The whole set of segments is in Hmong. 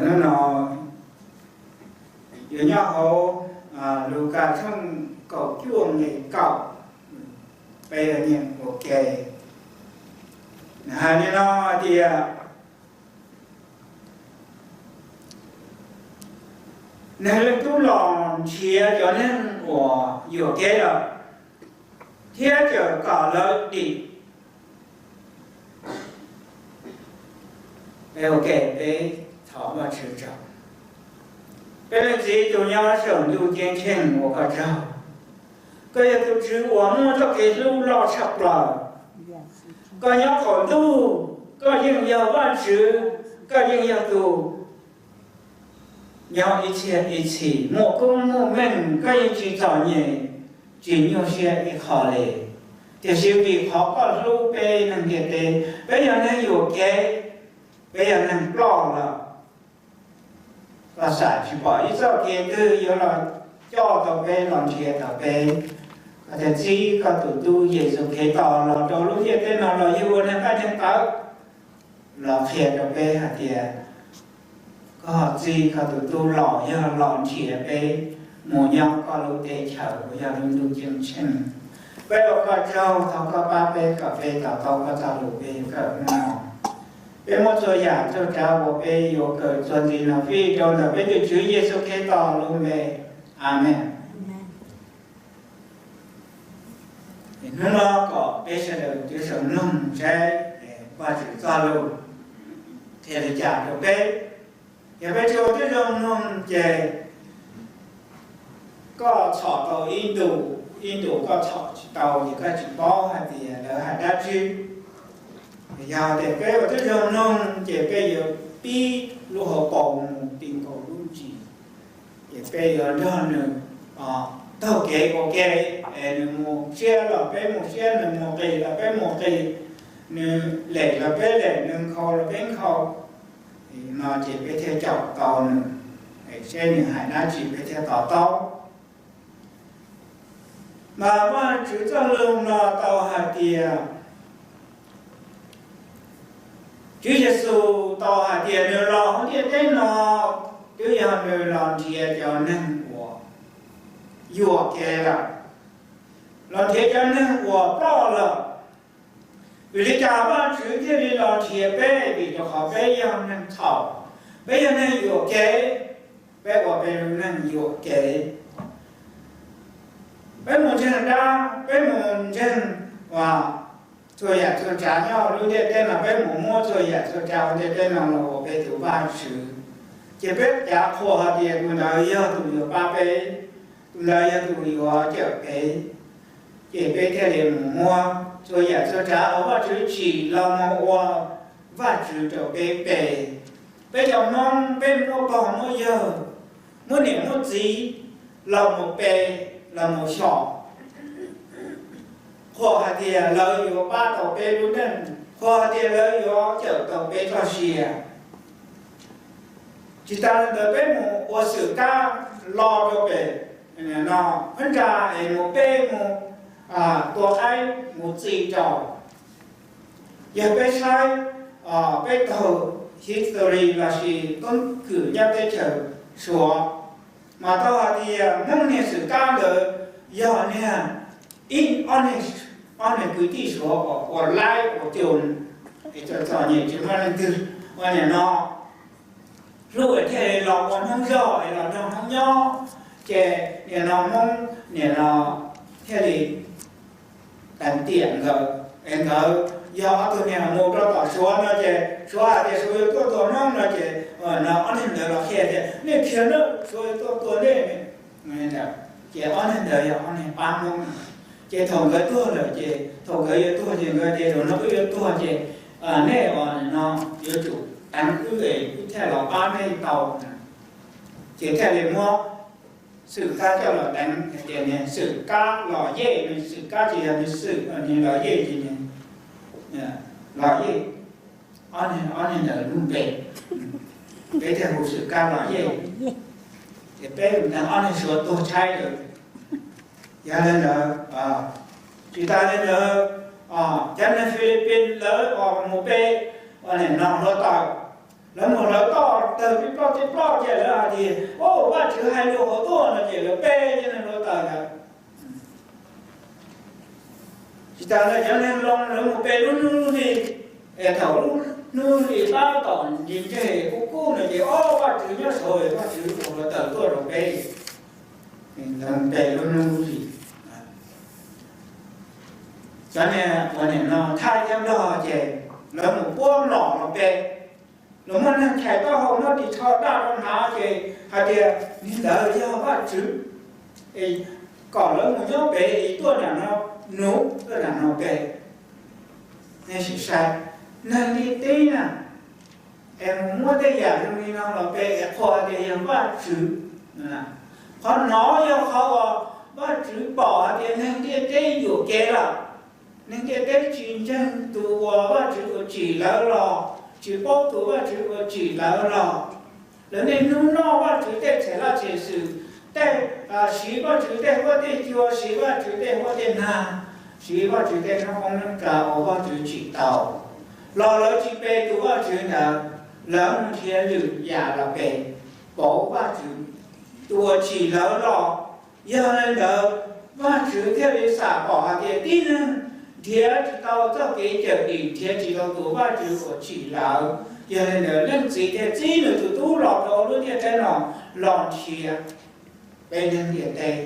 Hnub no yuav nyob hauv Lukas tshooj kaum cuaj nqe kaum, peb yuav nyeem ua ke. Hais li no tias, Neeg Leej Tub los nrhiav cov neeg uas yuam kev lawm, thiab txawm kom lawv dim. Peb ua ke, peb thov Vajtswv tsaug. Peb Leej Txiv tus nyob saum ntuj ceeb tsheej, ua koj tsaug. Koj yog tus Tswv uas muaj txoj kev hlub loj tshaj plaws. Koj nyob qaum ntuj, koj yeej yog Vajtswv, koj yeej yog tus nyob ib txhia ib txhis, muaj koob muaj meej, koj yeej tsis txom nyem, tsis nyuaj siab ib qho li. Tiam sis vim qhov koj hlub peb neeg ntiaj teb, peb yog neeg yuam kev, peb yog neeg ploj lawm. Koj xam tsis pom ib txoj kev twg yuav los coj tau peb, los nrhiav tau peb. Koj thiaj txib koj tus tub Yexus Khetos los rau lub ntiaj teb no los yug ua neeg nqaij neeg tawv, los qhia rau peb hais tias koj txib koj tus tub los yog los nrhiav peb mus nyob koj lub teb chaws uas yog lub ntuj ceeb tsheej. Peb ua koj tsaug, thov koj pab peb kom peb to taub koj txoj lus peb yuav kawm hnub no. Peb muab txhua yam txhua tsav uas peb yuav kawm txuas ntxiv no fij rau ntawm peb tus Tswv Yexus Khetos lub npe. Amees. Hnub no kom peb sawv daws twb sawv mloog saib Vajtswv txoj lus qhia li cas rau peb. Yog peb tsis ua tib zoo mloog ces koj txhom tau ib ntus, ib ntus koj txhom tsis tau ces koj tsis paub hais tias lawv hais dab tsi. Yog tias peb ua tib zoo mloog ces peb yuav pib lub hauv paus mus ti nkaus lub ntsis, ces peb yuav nrog nws taug kev ua ke, es nws mus siab los peb mus siab, nws mus qis los peb mus qis, nws lem los peb lem, nws nkhaus los peb nkhaus. No ces peb thiaj caum tau nws, seb nws hais dab tsi peb thiaj to taub. Mas Vajtswv txoj lus no tau hais tias, Tswv Yexus tau hais tias nws los hauv ntiaj teb no twb yog nws los nrhiav cov neeg uas yuam kev lawm, los nrhiav cov neeg uas ploj lawm. Vim li cas Vajtswv thiaj li los nrhiav peb? Vim rau qhov peb yog neeg txhaum, peb yog neeg yuam kev, peb ua peb lub neej yuam kev. Peb mus ntseeg dab, peb mus ntseeg txhua yam txhua tsav nyob lub ntiaj teb no, peb mus muab txhua yam txhua tsav hauv ntiaj teb no los ua peb tus vajtswv, ces peb cav qhuas hais tias tus ntawd yog tus yuav pab peb, tus ntawd yog tus yuav cawm peb, ces peb thiaj li mus muab txhua yam txhua tsav uas Vajtswv tsim los mus ua vajtswv rau peb pe. Peb cov Hmoob peb muab pog muab yawg, muab niam muab txiv los mus pe, los mus xyom, qhuas hais tias lawv yuav pab tau peb lub neej, qhuas hais tias lawv yuav cawm tau peb txoj sia. Tsis tas li ntawd peb mus ua xwm kab los rau pem no, phab ntsa es mus peb mus tua qaib mus txi rau. Yog peb saib peb taug history lossis keeb kwm nyob teb chaws Suav, mas tau hais tias Hmoob niag xwm kab ntawd yog niag ib ob niag kwv tij Suav uas laib uas cus, txom nyem tsis muaj leej twg, ua niam no hlub thiaj li los ua Hmoob zog es los nrog Hmoob nyob, ces niam no Hmoob niam no thiaj li teev tiam nkawd es nkawd yog ob tug niag mus rau tom Suav no ces Suav hais tias Suav yuav tuaj tua Hmoob no ces no ob niag ntawd los qhia tias nej khiav nawb, Suav yuav tuaj tua nej. Ces ob niag ntawd yog ob niag pab Hmoob. Ces thaum nkawd tuag lawm ces thaum nkawd yuav tuag ces nkawd tias zaum no wb yuav tuag ces nej no yuav tsum teev wb es wb thiaj los pab nej tau. Ces thiaj li muab xwm kab coj los teev hais tias niag xwm kab Los Yej, xwm kab tsis yog nws xwm, nws Los Yej ces Los Yej, ob niag ntawd lub npe, peb thiaj hu xwm kab Los Yej. Ces peb mus teev ob niag Suav tuag tshaib lawm. Yog li ntawd, tsis tas li ntawd, cov neeg Philippines lawv mus pe ua niam no hluav taws, Lawv mus hlawv toj tawg tib ploj tib ploj ces lawv hais tias, Au, Vajtswv hais lus hauv tuaj no ces lawv pe cov neeg hluav taws ntawd. Tsis tas li, cov neeg loo lawv mus pe lub hnub lub hli, es thaum lub hnub hli tab tom nti ntseg kub kub no ces, Au, Vajtswv nyob saud, Vajtswv ua hluav taws tuaj rau peb. Lawv pe lub hnub lub hli. Cov niag ua nim no thaij thiab nrog ces lawv mus puab mlom los pe. Los muaj neeg chais taub hau muab ris tsho daj rau hnav ces hais tias, Niag ntawd yog Vajtswv, kom lawv mus nyob pem es tuaj nram no, nub tuaj nram no pe. Nej sim saib, neeg ntiaj teb na, es mus muab tej yam zoo li no los pe es qhuas tias yog Vajtswv. Qhov no yog qhov uas Vajtswv pom hais tias neeg ntiaj teb yuam kev lawm. Neeg ntiaj teb tsis ntseeg tus uas Vajtswv uas tsim lawv los, tsis paub tus Vajtswv uas tsim lawv los. Lawv niaj hnub noj Vajtswv tej txhais laj txhais xwm, tej, siv Vajtswv tej huab tej cua, siv Vajtswv tej huab tej nag, siv Vajtswv tej noob qoob noob tsav uas Vajtswv tsim tau los lawv tsis pe tus Vajtswv ntawd, lawv mus nrhiav lwm yam los pe pauv Vajtswv tus uas tsim lawv los. Yog li ntawd, Vajtswv thiaj li xam pom hais tias tib neeg nrhiav tsis tau txoj kev cawm dim, nrhiav tsis tau tus Vajtswv uas tsim lawv. Yog li ntawd, leej txiv thiaj txib nws tus tub los rau lub ntiaj teb no los nrhiav peb neeg ntiaj teb.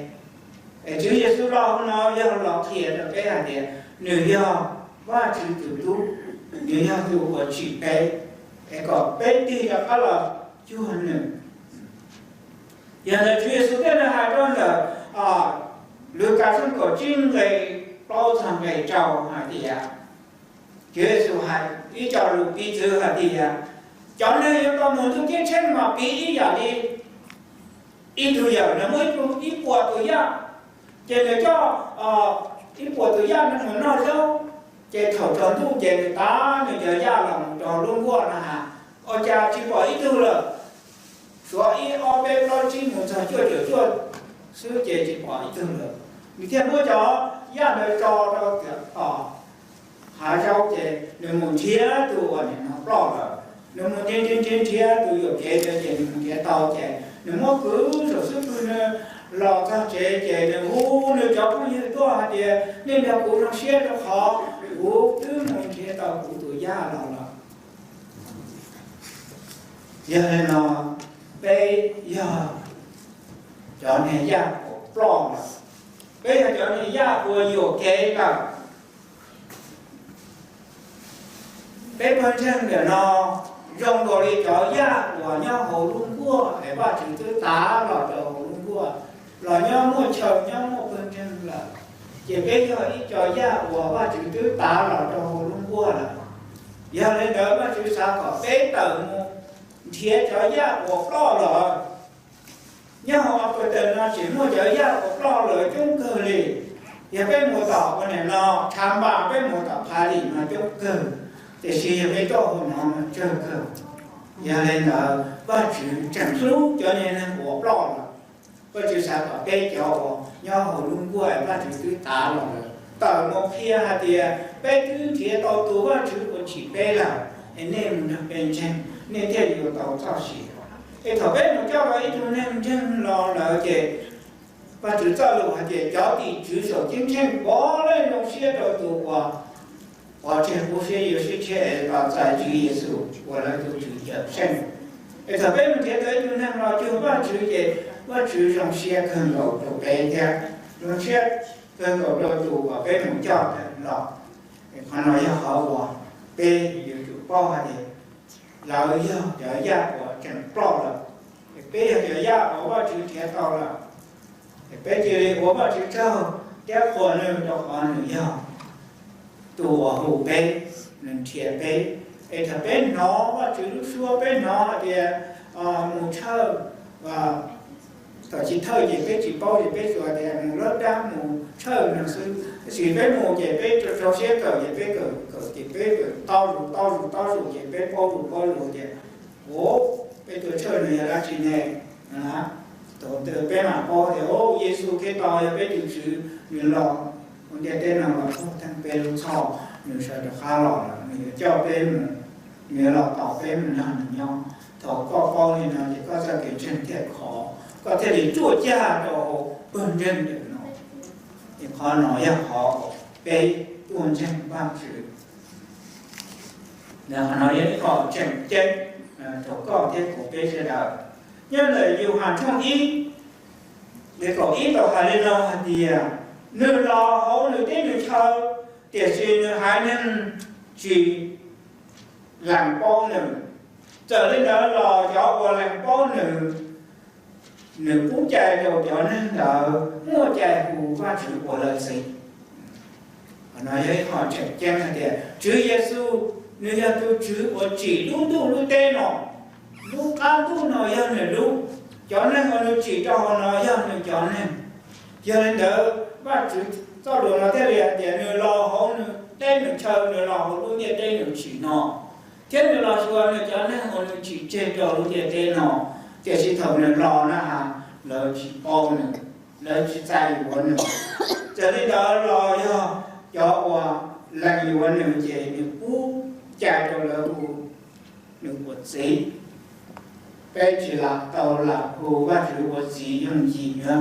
Es Tswv Yexus los hauv no yog los qhia rau peb hais tias nws yog Vajtswv tus tub, nws yog tus uas tsim peb, es kom peb tig rov qab los cuag nws. Yog ntawd Tswv Yexus thiaj li hais rau ntawm Lukas tshooj kaum tsib nqe plaub txog nqe rau hais tias, Tswv Yexus hais ib co lus piv txwv hais tias, cov neeg yuav tau mus ntuj ceeb tsheej mas piv ib yam li ib tug yawm nws muaj ib puas tus yaj, ces nws coj ib puas tus yaj no mus noj zaub, ces thaum tsaus ntuj ces nws tav nws cov yaj los mus rau lub nkuaj no has, ua cas tsis pom ib tug lawm. Suav ib ob peb plaub tsib mus txog cuaj caum cuaj xwb ces tsis pom ib tug lawm. Nws thiaj muab cov yaj ntawd tso rau tom hav zaub ces nws mus nrhiav tus uas nim no ploj lawm. Nws mus nrhiav nrhiav nrhiav nrhiav tus yuam kev ntawd ces nws mus nrhiav tau ces nws muab kwv saum xub pwg nws los txog tsev ces nws hu nws cov phooj ywg tuaj hais tias, Nej nrog kuv zoo siab rau qhov kuv twb mus nrhiav tau kuv tus yaj los lawm. Yog li no, peb yog cov niag yaj uas ploj lawm, peb yog cov niag yaj uas yuam kev lawm. Peb pawg ntseeg ntawm no zoo nkaus li cov yaj uas nyob hauv lub nkuaj es Vajtswv twb tav los rau hauv lub nkuaj, los nyob muaj chaw nyob muaj pawg ntseeg lawm, ces peb yog ib co yaj uas Vajtswv twb tav los rau hauv lub nkuaj lawm. Yog li ntawd Vajtswv xav kom peb tawm mus nrhiav cov yaj uas ploj lawm. Nyob hauv Apetas no tseem muaj cov yaj uas ploj lawm coob kawg li. Yog peb mus tom ua nim no, tshav npas peb mus tom Phalis no coob kawg, tiam sis yog peb tuaj hauv no mas tsawg kawg. Yog li ntawd Vajtswv tseem hlub cov niag neeg uas ploj lawm. Vajtswv xav kom peb cov uas nyob hauv lub nkuaj Vajtswv twb tav los lawm tawm mus qhia hais tias, Peb twb nrhiav tau tus Vajtswv uas tsim peb lawm, es nej mus nrog peb ntseeg, nej thiaj yuav tau txoj sia. Es thaum peb mus coj tau ib tug neeg ntseeg los lawm ces Vajtswv txoj lus hais tias cov tim tswv saum ceeb tsheej puav leej zoo siab rau tus uas pov tseg qub siab yuav siab tshiab es los txais Tswv Yexus ua lawv tus Tswv Cawmseej. Es thaum peb mus nrhiav tau ib tug neeg los cuag Vajtswv ces Vajtswv zoo siab kawg nkaus rau peb thiab zoo siab kawg nkaus rau tus uas peb mus coj los. Qhov no yog qhov uas peb yuav tsum paub hais tias lawv yog cov yaj uas tseem ploj lawm, es peb yog cov yaj uas Vajtswv nrhiav tau lawm. Es peb cia li ua Vajtswv tsaug thiab qhuas nws rau qhov nws yog tus uas hu peb, nws nrhiav peb. Es thaum peb hnov Vajtswv lub suab, peb hnov hais tias mus tshawj, thaum chiv thawj ces peb tsis paub ces peb tsuas tias mus lawb dab mus tshawj no xwb, tab sis peb mus ces peb rau siab kawm ces peb kawm kawm ces peb kawm tau zus tau zus tau zus ces peb paub zus paub zus tias, Au, peb tuaj tshawj nws yog dab tsi ne? Thaum ntawd peb mam paub tias, Au, Yexus Khetos yog peb tus Tswv, nws los hauv ntiaj teb no los tuag theej peb lub txhoj, nws sawv rov qab los lawm, nws yuav coj peb mus nws los tos peb mus nrog nws nyob. Thaum koj paub li no ces koj txoj kev ntseeg thiaj khov, koj thiaj li ruaj cag rau hauv pawg ntseeg ntawm no. Ces qhov no yog qhov peb tuaj ntseeg Vajtswv. Qhov no yog ib qho tseem ceeb rau koj thiab kuv peb sawv daws. Nyob ntawm Yauhas tshooj ib, nqe kaum ib tau hais li no hais tias, nws los hauv nws teb nws chaw, tiam sis nws haiv neeg tsis lees paub nws. Txawm li ntawd los cov uas lees paub nws, nws pub cai rau cov neeg ntawd muaj cai hu Vajtswv ua lawv txiv. Qhov no yog ib qho tseem ceeb hais tias Tswv Yexus nws yog tus Tswv uas tsim lub ntuj lub teb no. Lub qab ntuj no yog nws lub, cov neeg uas nws tsim rau hauv no yog nws cov neeg. Yog li ntawd Vajtswv txoj lus no thiaj li hais tias nws los hauv nws teb nws chaw, nws los hauv lub ntiaj teb nws tsim no, thiab nws los xyuas nws cov neeg uas nws tsim tseg rau lub ntiaj teb no. Tiam sis thaum nws los na has, lawv tsis paub nws, lawv tsis txais yuav nws. Txawm li ntawd los yog cov uas lees yuav nws ces nws pub cai rau lawv hu nws ua txiv. Peb tsis lam tau lam hu Vajtswv ua txiv yooj yim na.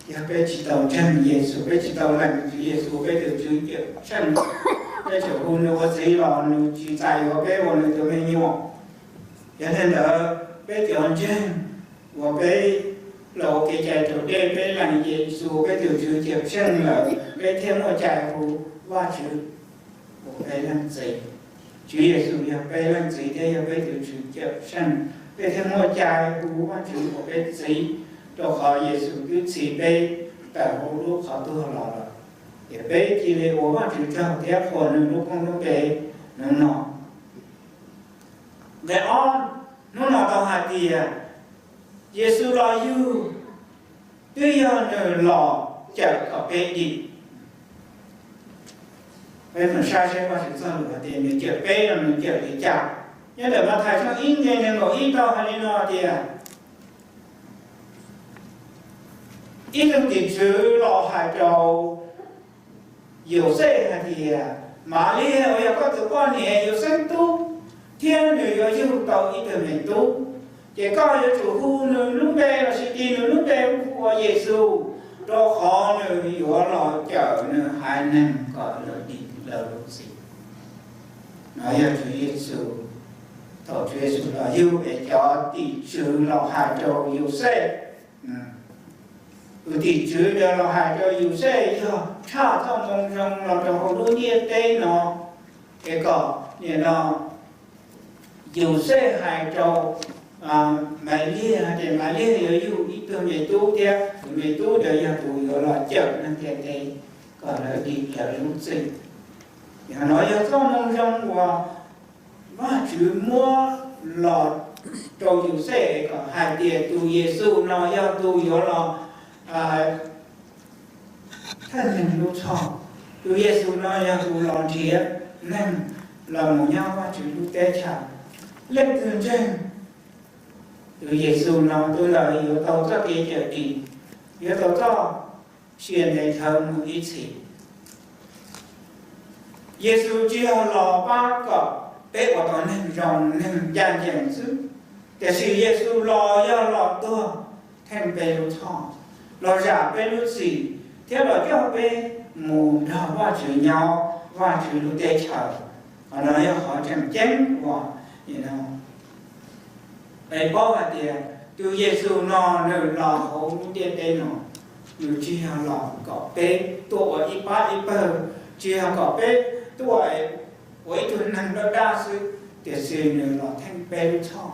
Yog peb tsis tau ntseeg Yexus, peb tsis tau lees Tswv Yexus peb tus Tswv Cawmseej, peb tseem hu nws ua txiv los nws tsis txais yuav peb ua nws tus me nyuam. Yog li ntawd peb cov ntseeg uas peb los ua kev cai raus dej, peb lees Yexus peb tus Tswv Cawmseej lawm, peb thiaj muaj cai hu Vajtswv ua peb leej txiv. Tswv Yexus yog peb leej txiv thiab yog peb tus Tswv Cawmseej, peb thiaj muaj cai hu Vajtswv ua peb txiv, rau qhov Yexus twb txhiv peb tawm hauv lub qhov tuag los lawm. Ces peb cia li ua Vajtswv tsaug thiab qhuas nws lub koob lub npe hnub no. Nqe ob, hnub no tau hais tias Yexus los yug twb yog nws los cawm kom peb dim. Peb mus saib seb Vajtswv txoj lus hais tias nws cawm peb no nws cawm li cas. Nyob ntawm Mathais tshooj ib nqe nees nkaum ib tau hais li no tias, ib tug tim tswv los hais rau Yauxej hais tias, Maliag uas yog koj tus poj niam yuav xeeb tub, thiab nws yuav yug tau ib tug me tub. Ces koj yuav tsum hu nws lub npe lossis tis nws lub npe hu ua Yexus, rau qhov nws yuav los cawm nws haiv neeg kom lawv dim lawv lub txim. No yog Tswv Yexus, thaum Tswv Yexus los yug es cov tim tswv los hais rau Yauxej. Tus tim tswv ntawd los hais rau Yauxej yog tshaj txoj moo zoo los rau hauv lub ntiaj teb no, es kom nim no Yauxej hais rau Maliag tias Maliag yuav yug ib tug me tub thiab tus me tub ntawd yog tus yuav los cawm neeg ntiaj teb kom lawv dim lawv lub txim. Yog no yog txoj moo zoo uas Vajtswv muab los rau Yauxej kom hais tias tus Yexus no yog tus yuav los thawj neeg lub txhoj. Tus Yexus no yog tus los nrhiav neeg los mus nyob Vajtswv lub teb chaws. Leej twg ntseeg tus Yexus no tus ntawd yuav tau txoj kev cawm dim, yuav tau txoj sia ntev dhawv mus ib txhis. Yexus tsis yog los pab kom peb ua tau neeg zoo neeg ncaj ncees xwb, tiam sis Yexus los yog los tuag theej peb lub txhoj, los zam peb lub txim, thiab los coj peb mus nrog Vajtswv nyob Vajtswv lub teb chaws. Qhov no yog qhov tseem ceeb uas peb paub hais tias tus Yexus no nws los hauv lub ntiaj teb no, nws tsis yog los kom peb tuaj ua ib pab ib pawg, tsis yog kom peb tuaj ua ib tug neeg dawb dab xwb, tiam sis nws los theej peb lub txhoj,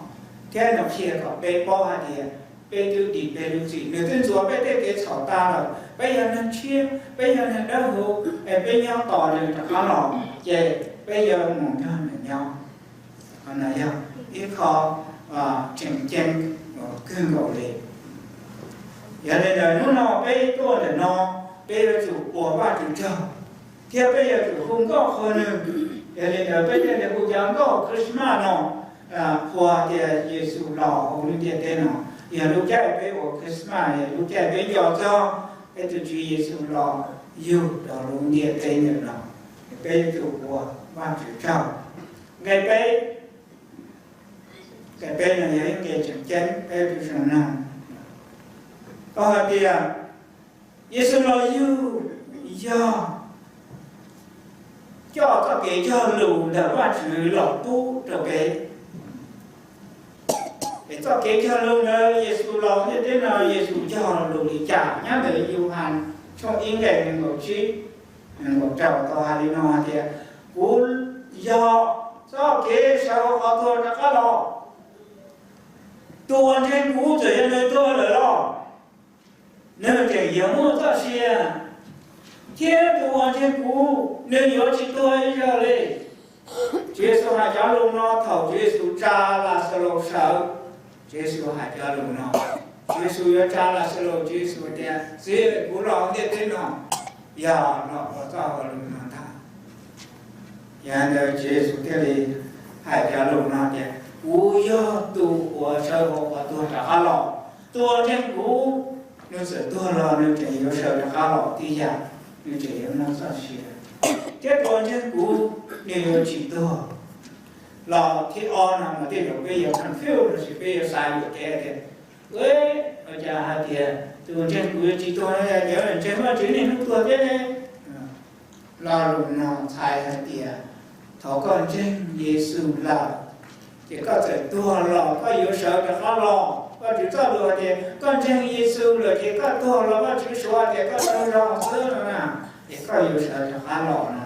thiab nws qhia kom peb paub hais tias peb twb dim peb lub txim, nws twb ntxuav peb tej kev txhaum tag lawm, peb yog neeg tshiab, peb yog neeg dawb huv, es peb nyob tos nws rov qab los, ces peb yuav mus nrog nws nyob. Qhov no yog ib qho tseem ceeb kawg nkaus li. Yog li ntawd hnub no peb tuaj ntawm no, peb yuav tsum ua Vajtswv tsaug, thiab peb yuav tsum hu nkauj qhuas nws. Yog li ntawd peb thiaj li hu cov nkauj Christmas no, qhuas tias Yexus los hauv lub ntiaj teb no. Yog lub caij peb ua Christmas, yog lub caij peb nco txog peb tus Tswv Yexus los yug rau lub ntiaj teb ntawm no, peb yuav tsum ua Vajtswv tsaug. Nqe peb, Nqe peb no yog ib nqe tseem ceeb peb yuav tsum mloog. Tau hais tias Yexus los yug yog coj txoj kev cog lus ntawm Vajtswv los pub rau peb. Es txoj kev cog lus ntawd Yexus los ntiaj teb no Yexus cog lus li cas? Nyob ntawm Yauhas tshooj ib nqe nees nkaum tsib, nees nkaum rau tau hais li no hais tias, kuv yog txoj kev sawv hauv qhov tuag rov qab los. Tus uas ntseeg kuv txawm yog nws tuag lawm los nws tseem yuav muaj txoj sia, thiab tus uas ntseeg kuv nws yuav tsis tuag ib zaug li. Tswv Yexus hais cov lus no thaum Tswv Yexus tsa Laxalus sawv. Tswv Yexus hais cov lus no, Tswv Yexus yuav tsa Laxalus, Tswv Yexus tias, txiv, kuv los ntiaj teb no yog los ua txoj hauj lwm no ntag. Yog li ntawd Tswv Yexus thiaj li hais cov lus no tias, kuv yog tus uas sawv hauv qhov tuag rov qab los. Tus uas ntseeg kuv, nws txawm tuag los nws tseem yuav sawv rov qab los tib yam, nws tseem yuav muaj txoj sia. Thiab tus uas ntseeg kuv, nws yuav tsis tuag. Los thib ob no mas tej zaum peb yuav confuse lossis peb yuav xav yuam kev tias, ua cas hais tias tus ntseeg kuv yuav tsis tuag no, yog ntseeg Vajtswv niaj hnub tuag thiab ne? Lo lus no txhais hais tias thaum koj ntseeg Yexus lawm, ces koj txawm tuag los koj yuav sawv rov qab los. Vajtswv txoj lus hais tias koj ntseeg Yexus lawm ces koj tuag los Vajtswv suav tias koj tsaug zog xwb no na, ces koj yuav sawv rov qab los no.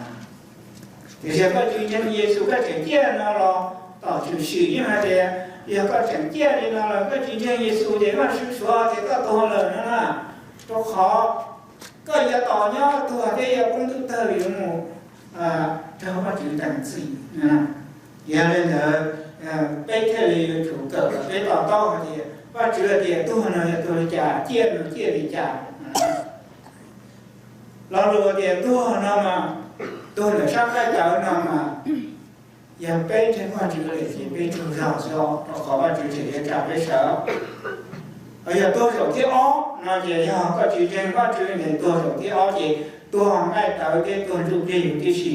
Tiam sis koj tsis ntseeg Yexus koj tseem ciaj no los tom tshwm sim yeej hais tias, yog koj tseem ciaj li no los koj tsis ntseeg Yexus ces Vajtswv suav tias koj tuag lawm no na. Rau qhov koj yuav tos nyob tuag thiab yuav poob ntuj tawg yuav mus raug Vajtswv teem txim. Yog li ntawd, peb thiaj li yuav tsum kawm kom peb to taub hais tias Vajtswv hais tias tuag no yog tuag li cas, ciaj no ciaj li cas. Lo lus tias tuag no mas, tuag ntawm sab nqaij tawv no mas, yog peb ntseeg Vajtswv lawm ces peb tsaug zog xwb, rau qhov Vajtswv tseem yuav tsa peb sawv. Ho yog tuag zaum thib ob no ces yog koj tsis ntseeg Vajtswv ces tuag zaum thib ob ces tuag nqaij tawv thiab tuag ntsuj plig huv tib si.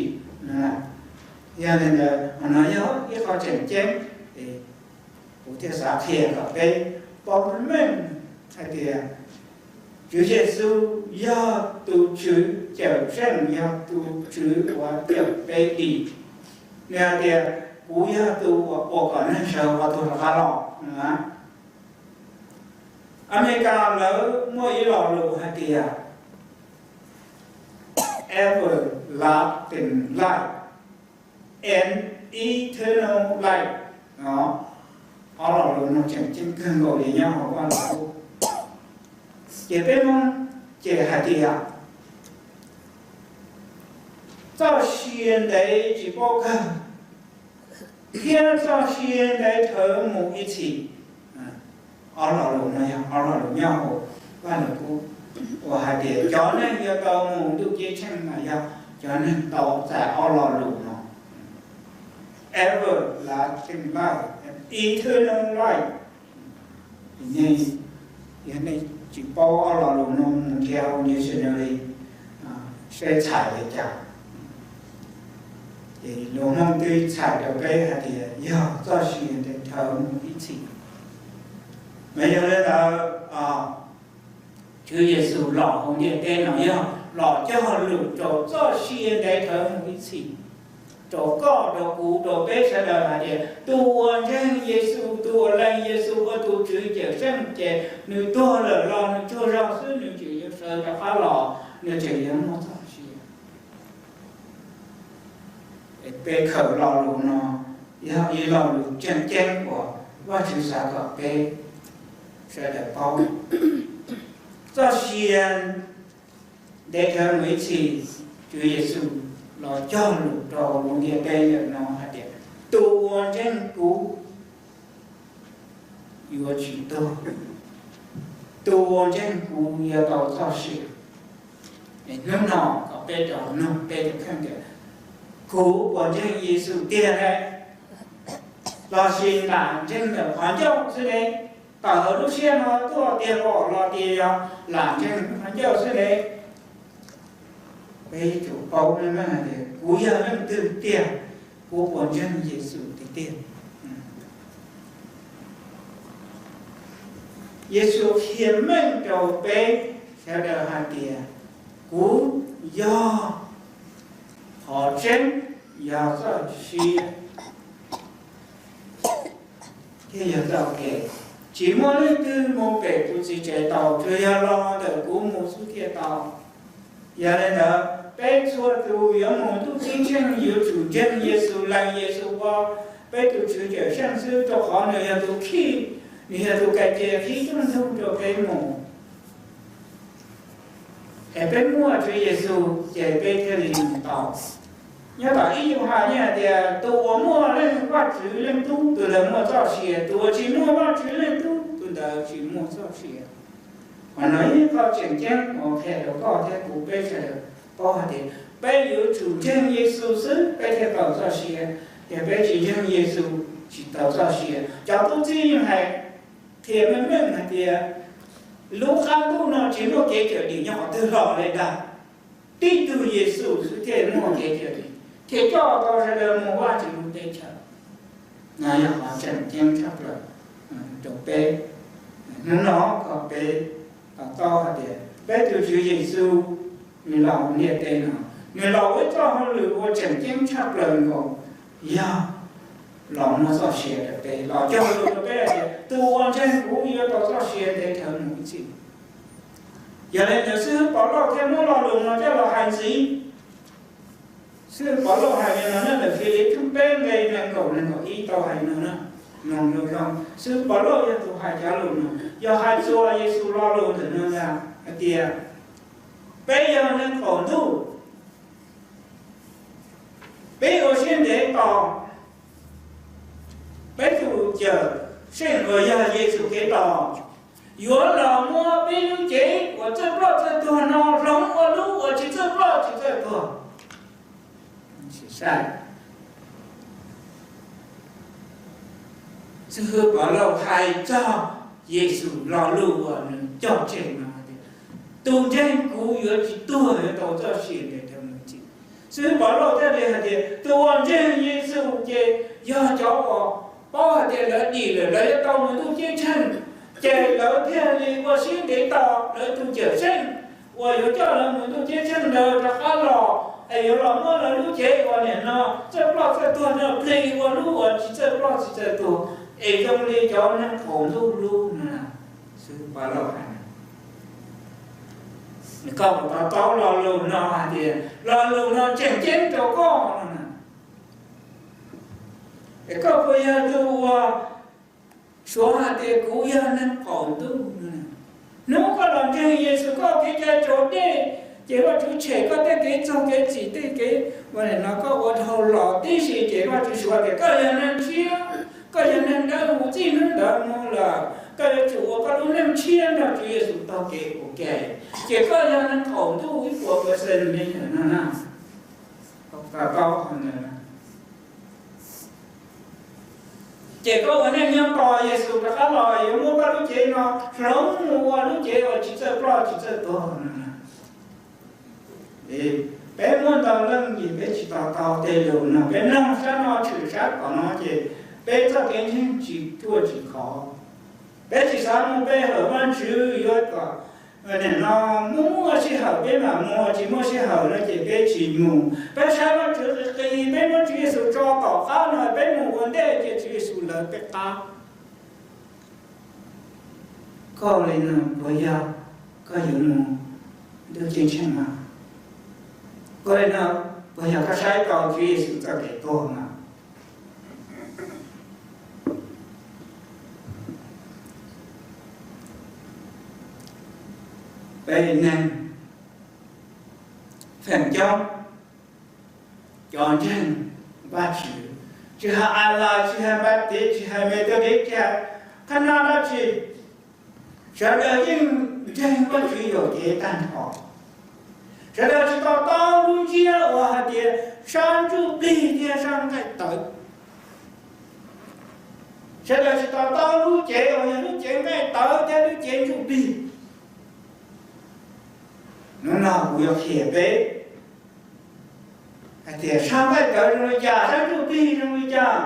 Yog li ntawd, no yog ib qho tseem ceeb, kuv thiaj xav qhia kom peb paub meej hais tias Tswv Yexus yog tus Tswv cawm seej, yog tus Tswv uas cawm peb dim. Nws hais tias, kuv yog tus uas ua kom neeg sawv qhov tuag rov qab los. Amelikas lawv muaj ib lo lus hais tias everlasting life and eternal life. Ob lo lus no tseem ceeb kawg nkaus li nyob hauv Vaj Lus Kub. Ces peb Hmoob ces hais tias txoj sia ntev tsis paub kawg thiab txoj sia ntev dhawv mus ib txhis. Ob lo lus no yog ob lo lus nyob hauv Vaj Lus Kub uas hais tias cov neeg yuav tau mus ntuj ceeb tsheej mas yog cov neeg tau txais ob lo lus no, everlasting life, eternal life. Nej, yog nej tsis paub ob lo lus no mus nrhiav hauv dictionary seb txhais li cas. Ces lus Hmoob twb txhais rau peb hais tias yog txoj sia ntev dhawv mus ib txhis. Mas yog li ntawd, Tswv Yexus los hauv ntiaj teb no yog los cog lus rau txoj sia ntev dhawv mus ib txhis, rau koj, rau kuv, rau peb sawv daws hais tias tus uas ntseeg Yexus, tus uas lees Yexus ua tus Tswv cawm seej ces nws tuag lawm los nws tsaug zog xwb, nws tseem yuav sawv rov qab los, nws tseem yuav muaj txoj sia. Peb khaws lo lus no yog ib lo lus tseem ceeb uas Vajtswv xav kom peb sawv daws paub. Txoj sia ntev dhawv mus ib txhis, Tswv Yexus los cog lus rau hauv ntiaj teb ntawm no hais tias tus uas ntseeg kuv yuav tsis tuag, tus uas ntseeg kuv yuav tau txoj sia. Hnub no kom peb rov nug peb tus kheej tias, kuv puas ntseeg Yexus tiag ne, lossis lam ntseeg ntawm qhov ncauj xwb ne? Tawm hauv lub siab no tuaj tiag los tias yog lam ntseeg qhov ncauj xwb ne? Peb yuav tsum paub meej meej hais tias kuv yog leej twg tiag, kuv puas ntseeg Yexus tiag tiag. Yexus qhia meej rau peb sawv daws hais tias, kuv yog qhov tseeb, yog txoj sia thiab yog txoj kev. Tsis muaj leej twg mus pem kuv Txiv tsev tau, tsuas yog los ntawm kuv mus xwb thiaj tau. Yog li ntawd, peb txhua tus yuav mus ntuj ceeb tsheej yuav tsum ntseeg Yexus, lees Yexus ua peb tus Tswv Cawmseej xwb, rau qhov nws yog tus khij, nws yog tus kab ke qhib rooj ntug rau peb mus. Es peb muaj Tswv Yexus ces peb thiaj li mus tau. Nyob tom ib Yauhas yeej hais tias, tus uas muaj Vajtswv Leej Tub, tus ntawd muaj txoj sia; tus uas tsis muaj Vajtswv Leej Tub, tus ntawd tsis muaj txoj sia. Qhov no yog qhov tseem ceeb uas qhia rau koj thiab kuv peb sawv daws paub hais tias peb yuav tsum ntseeg Yexus xwb peb thiaj tau txoj sia, yog peb tsis ntseeg Yexus tsis tau txoj sia. Cov tub txib yeej hais qhia meej meej hais tias, lub qab ntuj no tsis muaj kev cawm dim nyob qhov twg los li ntag. Tib tug Yexus xwb thiaj muaj kev cawm dim, thiaj coj tau sawv daws mus Vajtswv lub teb chaws. No yog qhov tseem ceeb tshaj plaws rau peb. Hnub no kom peb to taub hais tias peb tus Tswv Yexus nws los ntiaj teb no, nws los ua ib txoj hauj lwm uas tseem ceeb tshaj plaws nkaus, yog los muab txoj sia rau peb, los cog lus rau peb hais tias tus uas ntseeg kuv yuav tau txoj sia ntev dhawv mus ib txhis. Yog li ntawd xib hwb Pov Lauj thiaj muab lo lus no coj los hais ntxiv. Xib hwb Pov Lauj hais li no nyob ntawm Filiv tshooj peb nqe nees nkaum nees nkaum ib tau hais no na. Mloog zoo zoo, xib hwb Pov Lauj yog tus hais cov lus no, yog hais txog Yexus lo lus ntawm no ntag hais tias, peb yog neeg qaum ntuj, peb ua siab ntev tos peb tus Cawmseej uas yog Yexus Khetos, yuav los muab peb lub cev uas txawj ploj txawj tuag no hloov ua lub uas tsis txawj ploj tsis txawj tuag. Xib hwb Pov Lauj hais txog Yexus lo lus uas nws cog tseg no tias, tus ntseeg kuv yuav tsis tuag, yuav tau txoj sia ntev dhawv mus ib txhis. Xib hwb Pov Lauj thiaj li hais tias tus uas ntseeg Yexus ces yog cov uas paub hais tias lawv dim lawm, lawv yuav tau mus ntuj ceeb tsheej, ces lawv thiaj li ua siab ntev tos lawv tus Cawmseej uas yuav coj lawv mus ntuj ceeb tsheej ntawd rov qab los, es yuav los muab lawv lub cev uas nim no txawj ploj txawj tuag no plig ua lub uas tsis txawj ploj tsis txawj tuag, es zoo li cov neeg qaum ntuj lub no. Xib hwb Pov Lauj hais, koj puas to taub lo lus no hais tias lo lus no tseem ceeb rau koj no na? Es koj puas yog tus uas suav hais tias kuv yog neeg qaum ntuj no? Hnub koj los ntseeg Yexus, koj kev cai raus dej, ces Vajtswv tshem koj tej kev txog kev txim, tej kev ua nim no koj ua dhau los tib si, ces Vajtswv suav tias koj yog neeg tshiab, koj yog neeg dawb huv txij hnub ntawd mus lawm, koj yuav tsum ua koj lub neej tshiab nrog Tswv Yexus taug kev ua ke, ces koj yog neeg qaum ntuj ib puas percent li ntawm no na. Ces koj ua neej nyob tos Yexus rov qab los yuav muab koj lub cev no hloov mus ua lub cev uas tsis txawj ploj tsis txawj tuag no. Peb muaj ntau leej ces peb tsis to taub tej lus no, peb mloog sab no tshwm sab tom no ces peb txoj kev ntseeg tsis ruaj tsis khov. Peb tsis xav mus pe hawm Vajtswv, yuav kom nim no muaj muaj sij hawm peb mam mus, tsis muaj sij hawm no ces peb tsis mus. Peb saib Vajtswv qis qis, peb muab Tswv Yexus tso tom qab no peb mus ua ntej ces Tswv Yexus lawv peb qab. Koj li no puas yog koj yuav mus ntuj ceeb tsheej mas? Koj li no puas yog koj saib tau Tswv Yexus txoj kev tuag mas? Peb neeg feem coob cov ntseeg Vajtswv, tsis hais As Las, tsis hais Npas Tis, tsis hais Methodist, tsis hais qhab nab dab tsi, sawv daws yeej ntseeg Vajtswv yuam kev tag nrho. Sawv daws tsis to taub lub ntsiab uas hais tias sab ntsuj plig thiab sab nqaij tawv. Sawv daws tsis to taub lub cev uas yog lub cev nqaij tawv thiab lub cev ntsuj plig. Hnub no kuv yuav qhia peb hais tias sab nqaij tawv zoo li cas, sab ntsuj plig zoo li cas.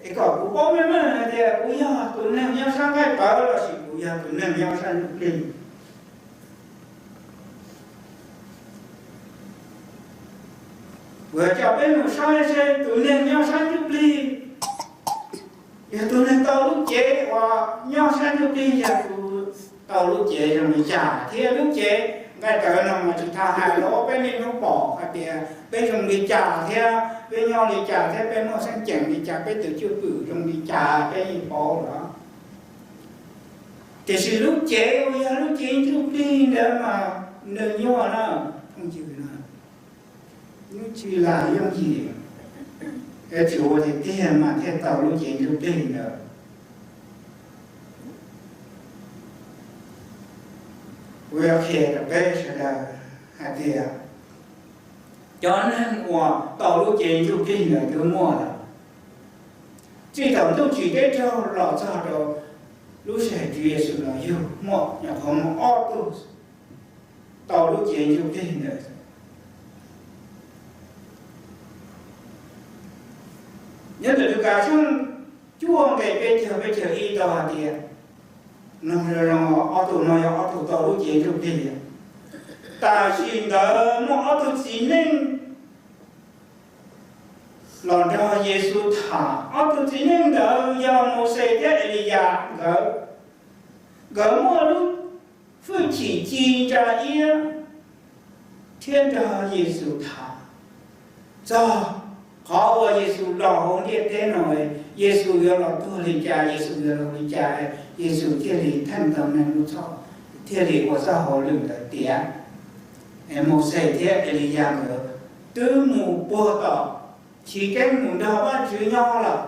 Es kom kuv paub meej meej hais tias kuv yog tus neeg nyob sab nqaij tawv lossis kuv yog tus neeg nyob sab ntsuj plig. Kuv coj peb mus saib seb tus neeg nyob sab ntsuj plig, yog tus neeg tau lub cev uas nyob sab ntsuj plig, yog tus tau lub cev zoo li cas thiab lub cev nqaij tawv no mas tsis tau hais rau peb niaj hnub pom hais tias peb zoo li cas thiab peb nyob li cas thiab peb muaj xeeb ceem li cas, peb tus cwj pwm zoo li cas peb yeej paub lawm. Tiam sis lub cev uas yog lub cev ntsuj plig ntawd mas nws nyuaj na, phooj ywg na, nws tsis lam yooj yim, es tsuas ua tiag tiag mas thiaj tau lub cev ntsuj plig ntawd. Kuv yuav qhia rau peb sawv daws hais tias cov neeg uas tau lub cev ntsuj plig ntawd twb muaj lawm. Txij thaum ntuj tsim teb raug los txog rau lub sij hawm Tswv Yexus los yug muaj nyuam qhuav muaj ob tug tau lub cev ntsuj plig ntawd. Nyob ntawm Lukas tshooj cuaj nqe peb caug peb caug ib tau hais tias, no zoo ob tug no yog ob tug tau lub cev ntsuj plig. Tam sim ntawd muaj ob tug txiv neej los nrog Yexus tham. Ob tug txiv neej ntawd yog Mauxes thiab Eliyas nkawd. Nkawd muaj lub hwj chim ci ntsa iab thiab nrog Yexus tham txog qhov uas Yexus los hauv ntiaj teb no, Yexus yuav los tuag li cas, Yexus yuav los li cas, Yexus thiaj li theej tau neeg lub txhoj, thiaj li ua txoj hauj lwm ntawd tiav. Mauxes thiab Eliyas nkawd twb mus puag tom chiv keeb mus nrog Vajtswv nyob lawm.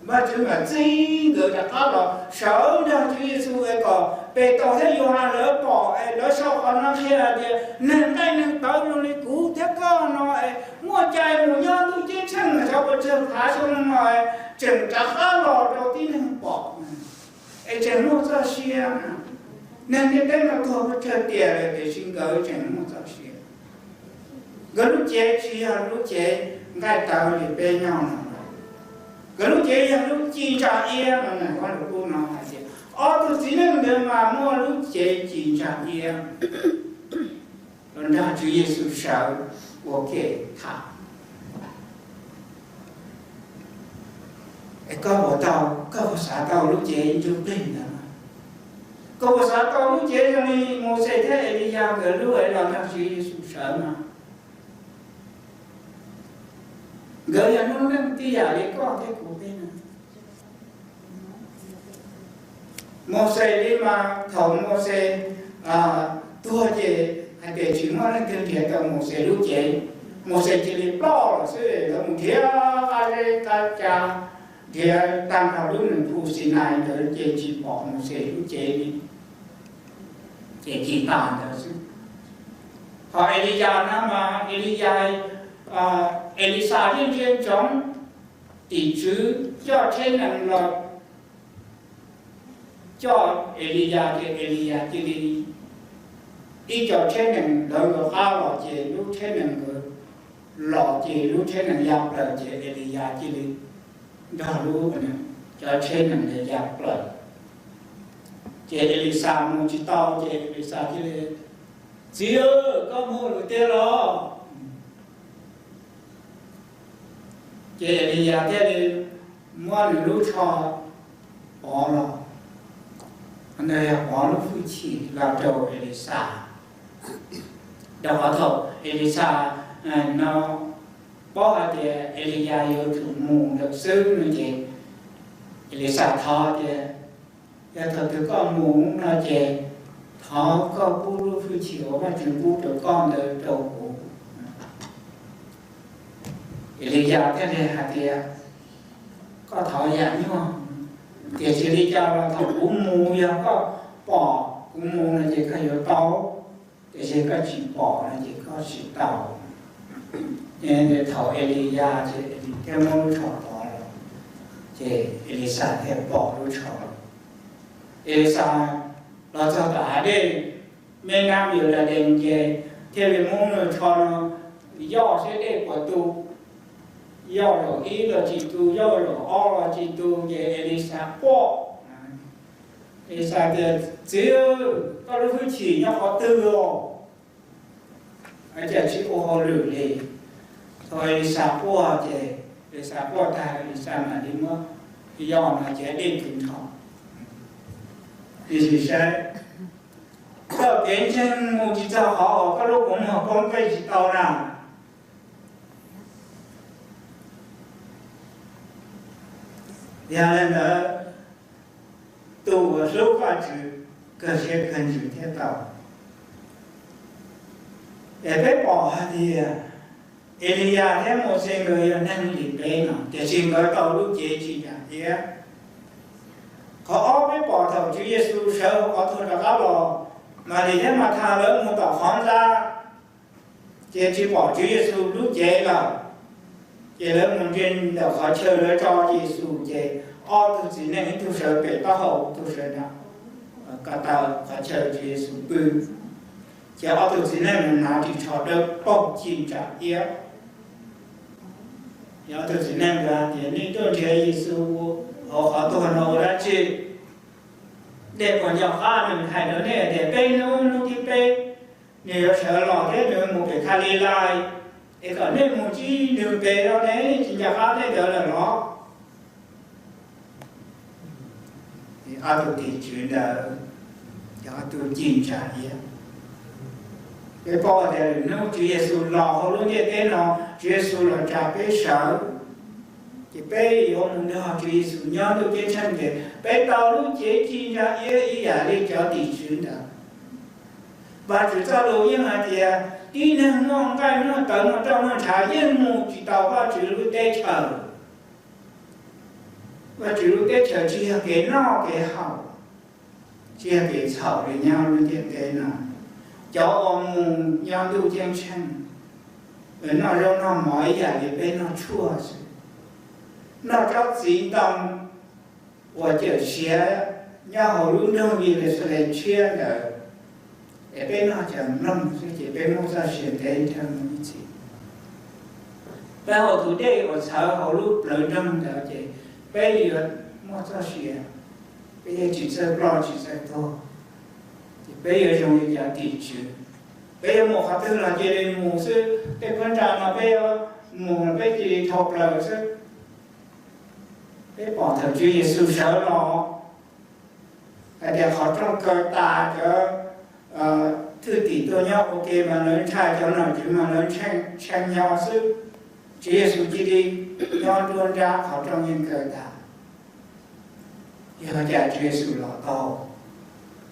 Vajtswv mam txib nkawd rov qab los sawv nrog Tswv Yexus es kom Petus thiab Yauhas lawv pom es lawv sau qhov no qhia hais tias neeg nqaij neeg tawv zoo li kuv thiab koj no es muaj cai mus nyob ntuj ceeb tsheej, xyov puas tsawg phav xyoo no es tseem rov qab los rau tib neeg pom es tseem muaj txoj sia. Neeg ntiaj teb no tuag puas tsawg tiam lawm tiam sis nkawd tseem muaj txoj sia. Nkawd lub cev tsis yog lub cev nqaij tawv li peb nyob no. Nkawd lub cev yog lub ci ntsa iab no. Nws Vajluskub no hais tias ob tug txiv neej ntawd mas muaj lub cev ci ntsa iab los nrog Tswv Yexus sawv ua ke tham. Es koj puas tau, koj puas xav tau lub cev ntsuj plig ntawd? Koj puas xav tau lub cev zoo li Mauxes thiab Eliyas nkawd lub es los nrog Tswv Yexus sawv no? Nkawd yog noob neej tib yam li koj thiab kuv peb no. Mauxes li mas thaum Mauxes tuag ces hais tias tsis muaj leej twg nrhiav tau Mauxes lub cev. Mauxes cia li ploj lawm xwb, lawv mus nrhiav qab zeb qab ca, nrhiav tag nrho lub nroog Sinai ntawd ces tsis pom Mauxes lub cev li, ces ci tas ntawd xwb. Ho Eliyas no mas Eliyas, Elixas yeej ntsia ntsoov tim tswv coj tsheb nees los coj Eliyas ces Eliyas cia li, ib co tsheb nees lawv nkawd qab los ces lub tsheb nees nkawd los ces lub tsheb nees ya plaws ces Eliyas cia li nrog lub, cov tsheb nees ntawd ya plaws. Ces Elixas mus tsis tau ces Elixas cia li, Txiv, koj mus lawm tiag los? Ces Eliyas thiaj li muab nws lub tsho pov los, ntawd yog pov lub hwj chim los rau Elixas. Rau qhov thaum Elixas no paub hais tias Eliyas yuav tsum mus lawm xwb no ces Elixas thov tias, Yog thaum twg koj mus no ces thov koj pub lub hwj chim uas Vajtswv pub rau koj ntawd rau kuv. Eliyas thiaj li hais tias, Koj thov yam nyuaj, tiam sis li cas los thaum kuv mus yog koj pom kuv mus no ces koj yuav tau, tiam sis koj tsis pom no ces koj tsis tau. Thaum Eliyas ces thiaj muab lub tsho pov los, ces Elixas thiaj pom lub tsho. Elixas los txog tom hav dej, me nam yus la dees ces thiaj li muab nws tsho no yoj seb dej puas tu. yog zaum ib los tsis tu, yog zaum ob los tsis tu, ces Elisa quaj. Elisa tias, Txiv, koj lub hwj chim nyob qhov twg os? Cas tsis ua hauj lwm li? Thaum Elisa quaj ces Elisa quaj tag, Elisa mam li muab yoj no ces dej kws nrho. Tiam sis saib, koj kev ntseeg mus tsis txog qhov uas koj lub koob muag poob nqij tsis tau na. Yog li ntawd, tus uas hlub Vajtswv kawg siab kawg ntsws thiaj tau. Es peb pom hais tias Eliyas thiab Mauxes nkawd yog neeg li peb no, tiam sis nkawd tau lub cev tsis nram iab. Qhov ob, peb pom thaum Tswv Yexus sawv hauv qhov tuag rov qab los, Malis thiab Mathas lawv mus tom qhov ntxa, ces tsis pom Tswv Yexus lub cev lawm. Ces lawv mus ntsia ntawm qhov chaw lawv tso Yexus, ces ob tug txiv neej, ib tug sawv pem taub hau, ib tug sawv nram ko taw qhov chaw Tswv Yexus pw. Ces ob tug txiv neej mus hnav ris tsho dawb paug ci nram iab. Ces ob tug txiv neej hais tias, Nej tuaj nrhiav Yexus hauv qhov tuag no ua dab tsi? Nej puas nco qab nws hais rau nej tias peb hnub, hnub thib peb nws yuav sawv los thiab nws mus pem Kalilais, es kom nej mus ntsib nws pem no ne, tsis nco qab tej ntawd lawm los? Ob tug tim tswv ntawd yog ob tug ci ntsa iab. Peb paub tias lwm hnub Tswv Yexus los hauv lub ntiaj teb no, Tswv Yexus los tsa peb sawv, ces peb yuav mus nrog Tswv Yexus nyob ntuj ceeb tsheej, ces peb tau lub cev ci ntsa iab ib yam li cov tim tswv ntawd. Vajtswv txoj lus yeej hais tias tib neeg muaj nqaij muaj tawv muaj roj muaj ntshav yeej mus tsis tau Vajtswv lub teb chaws. Vajtswv lub teb chaws tsis yog kev noj kev haus, tsis yog kev txhaum li nyob lub ntiaj teb no. Cov uas mus nyob ntuj ceeb tsheej, noj zaub noj mov ib yam li peb noj tshuaj xwb, noj tsob txiv ntoo uas cawm siav nyob hauv lub nroog Yeluxalees tshiab ntawd, es peb noj cov mloog xwb ces peb muaj txoj sia ntev dhawv mus ib txhis. Peb haus tus dej uas txhawv hauv lub plawv nroog ntawd ces peb yuav muaj txoj sia, peb yuav tsis txawj ploj tsis txawj tuag, ces peb yuav zoo li cov tim tswv. Peb yuav mus qhov twg los cia li mus xwb, tej phab ntsa no peb yuav mus los peb cia li dhau plaws xwb. Peb pom thaum Tswv Yexus sawv los hais tias qhov rooj kaw tas, cov thwj tim tuaj nyob ua ke mas lawv ntshai, cov nom tswv mas lawv ntshai nyo xwb. Tswv Yexus cia li nyob nruab nrab, qhov rooj yeej kaw tas. Yog cas Tswv Yexus los tau?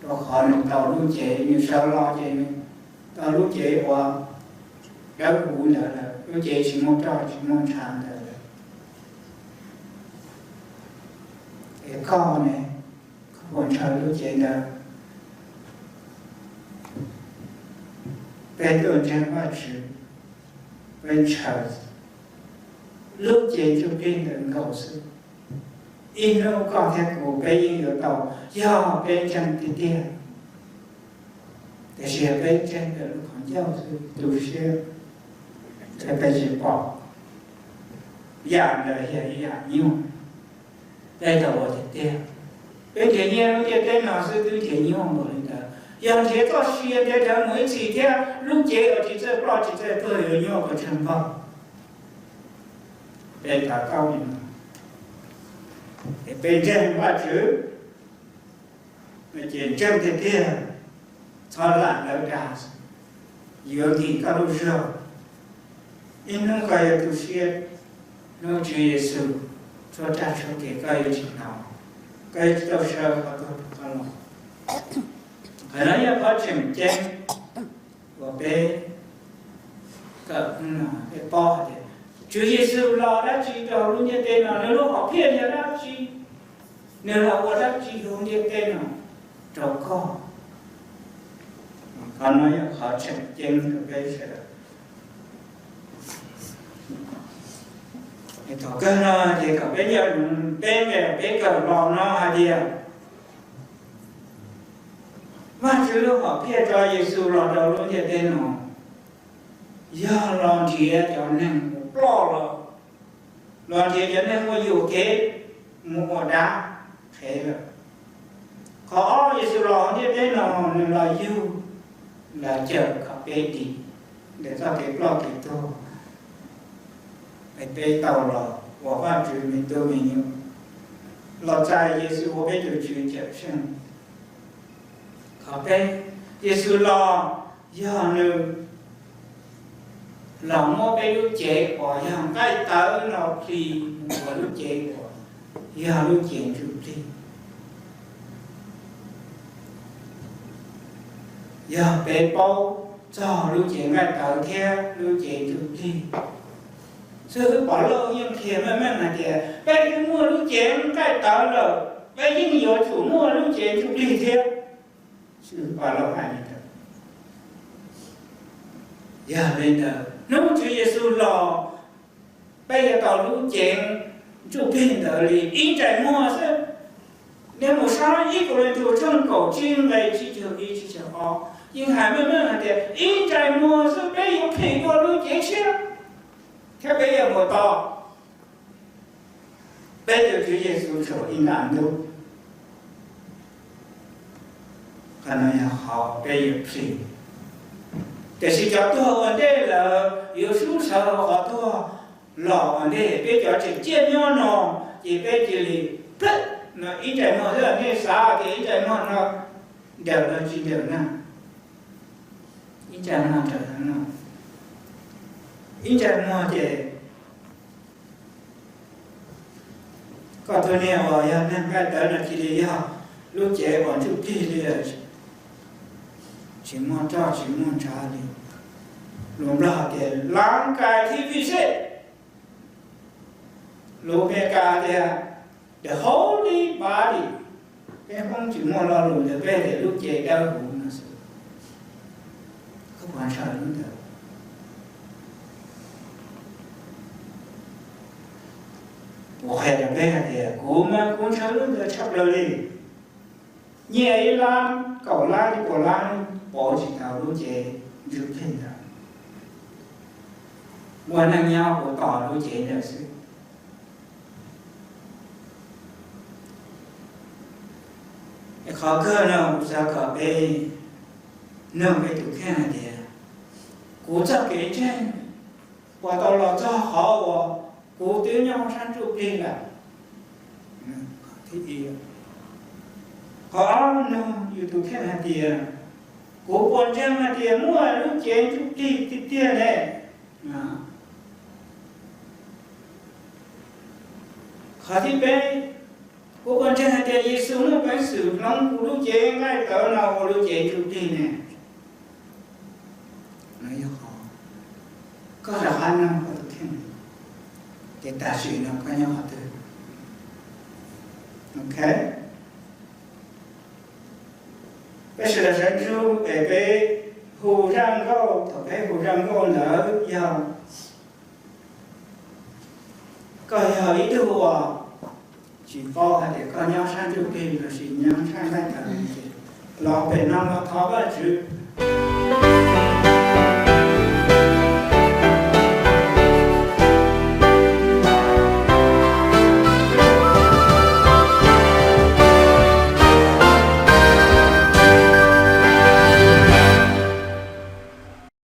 Rau qhov nws tau lub cev, nws sawv los ces nws tau lub cev uas dawb huv ntawd lawm, lub cev tsis muaj roj tsis muaj ntshav ntawd lawm. Es koj ne, koj puas ntshaw lub cev ntawd? Peb tuaj ntseeg Vajtswv, peb ntshaw lub cev ntsuj plig ntawd nkaus xwb. Ib hnub koj thiab kuv peb yeej yuav tau, yog peb ntseeg tiag tiag. Tiam sis yog peb ntseeg ntawm lub qhov ncauj xwb, tu siab, ces peb tsis pom. Yam ntawd yog ib yam nyuaj. Peb tau ua tiag tiag, peb nrhiav nyiaj lub ntiaj teb no xwb twb nrhiav nyuaj npaum li ntawd, yog nrhiav txoj sia ntev dhawv mus ib txhis thiab lub cev uas tsis txawj ploj tsis txawj tuag yuav nyuaj kawg tsheej npaug. Peb to taub li no, es peb ntseeg Vajtswv, ces ntseeg tiag tiag, txhob lam lawv dag, yuav nkim koj lub zog. Ib hnub koj yuav tu siab, hnub Tswv Yexus tshuab raj tshuab kev koj yuav tsis hnov, koj yuav tsis tau sawv qhov tuag rov qab los. Qhov no yog qhov tseem ceeb uas peb kawm, peb paub hais tias Tswv Yexus los dab tsi rau lub ntiaj teb no, nws lub hom phiaj yog dab tsi, nws los ua dab tsi hauv ntiaj teb no rau koj. Qhov no yog qhov tseem ceeb rau peb sawv daws. Thaum kawg no ces kom peb nco, peb nqe peb kawm los no hais tias Vajtswv lub hom phiaj tso Yexus los rau lub ntiaj teb no yog los nrhiav cov neeg uas ploj los los nrhiav cov neeg uas yuam kev mus ua dab qhev lawm. Qhov ob, Yexus los ntiaj teb no, nws los yug, los cawm kom peb dim ntawm txoj kev ploj kev tuag, es peb tau los ua Vajtswv me tub me nyuam, los txais Yexus ua peb tus Tswv Cawm Seej. Qhov peb, Yexus los yog nws los muab peb lub cev uas yog nqaij tawv no plig mus ua lub cev uas yog lub cev ntsuj plig. Yog peb paub txog lub cev nqaij tawv thiab lub cev ntsuj plig xwb, Pov Lauj yeej qhia meej meej hais tias peb twb muaj lub cev nqaij tawv lawm, peb yeej yuav tsum muaj lub cev ntsuj plig thiab. Xwb Pov Lauj hais li ntawd. Yog li ntawd, hnub Tswv Yexus los, peb yuav tau lub cev ntsuj plig ntawd li ib ntsais muag xwb. Nej mus saib ib Kauleethaus tshooj kaum tsib nqe tsib caug ib tsib caug ob, yeej hais meej meej hais tias ib ntsais muag xwb peb yuav phim dua lub cev tshiab, thiab peb yuav mus tau peb tus Tswv Yexus saum ib nta ntug. Qhov no yog qhov peb yuav phim. Tiam sis cov tuag ua ntej lawm yuav sub sawv hauv qhov tuag los ua ntej, peb cov tseem ciaj nyob no, ces peb cia li plawg no ib ntsais muag xwb. Nej xav tias ib ntsais muag no nrawm los tsis nrawm na? Ib ntsais muag nrawm no, ib ntsais muag ces koj tus niam uas yog neeg nqaij tawv no cia li yog lub cev uas ntsuj plig li lawm, tsis muaj roj tsis muaj ntshav li. Lus Nplog hais tias laav kais thib vij xej, lus Meskas tias the holy body. Peb Hmoob tsis muaj lo lus ntawd, peb tias lub cev dawb huv no xwb. Koj puas ntshaw lub ntawd? Kuv qhia rau peb hais tias kuv mas kuv ntshaw lub ntawd tshaj plaws li. Nyiaj ib lab, kaum lab, ib puas lab pauv tsis tau lub cev ntsuj plig ntawd. Muaj neej nyob kuv tos lub cev ntawd xwb. Qhov kawg no kuv xav kom peb nug peb tus kheej hais tias, kuv txoj kev ntseeg puas tau los txog qhov uas kuv twb nyob sab ntsuj plig lawm? Qhov ob, nug yus tus kheej hais tias, kuv puas ntseeg hais tias muaj lub cev ntsuj plig tiag tiag ne? Qhov thib peb, kuv puas ntseeg hais tias Yexus muaj peev xwm hloov kuv lub cev nqaij tawv no ua lub cev ntsuj plig ne? Koj rov qab nug koj tus kheej, ces tam sim no koj nyob qhov twg? Ok, peb sawv daws sawv ntsug es peb hu zaj nkauj. Thaum peb hu zaj nkauj ntawd yog koj yog ib tug uas tsis paub hais tias koj nyob sab ntsuj plig los sis nyob sab nqaij tawv, los pem no los thov Vajtswv.